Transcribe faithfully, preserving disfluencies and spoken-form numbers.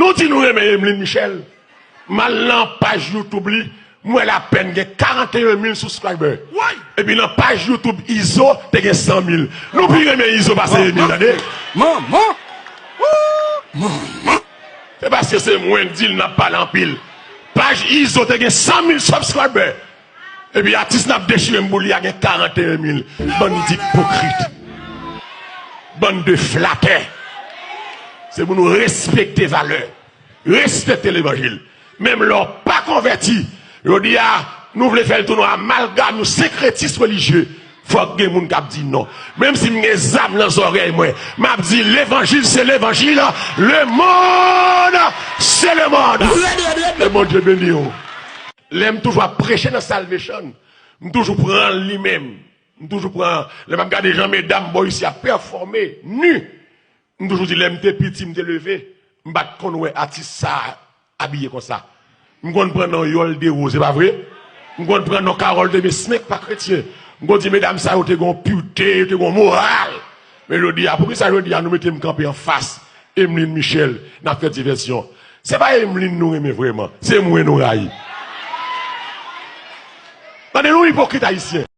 Nou di nou renmen Emeline Michel. M al nan paj YouTube li, m wè l apèn gen karanteyen mil subscriber. Epi nan paj YouTube Izo te gen san mil. Nou pi renmen Izo pase Emeline, tande. Manman! Manman! Se paske se mwen k di l n ap pale anpil. Paj Izo te gen san mil subscriber. Epi atis n ap dechire m pou li a gen karanteyen mil. Bann ipokrit. Bann de flatè. Se pou nou respekte valè. Respekte levanjil. Menm lè w pa konvèti, jodi a, nou vle fè l tounen yon amalgam, yon senkretis relijye. Fòk gen moun k ap di non. Menm si m gen zam nan zòrèy mwen, m ap di levanjil se levanjil, le monde c'est le monde. E Bondye beni w. Lè m toujou ap preche nan Salvation, m toujou pran li menm. M toujou pran, lè m ap gade jan medam bò isi ap pèfòme, ni. M toujou di lè m te piti, m te leve, m pa t konn wè atis sa a abiye konsa. M konn pran non Yol Deroz, se pa vre? M konn pran non Carole Demesmin k pa kretyen. M konn di medam sa yo te gon purité, yo te gon moral. Men jodi a, poukisa jodi a nou mete m kanpe anfas Emeline Michel, n ap fè divèsyon? Se pa Emeline nou renmen vrèman, se mwen nou rayi. Tande nou ipokrit ayisyen.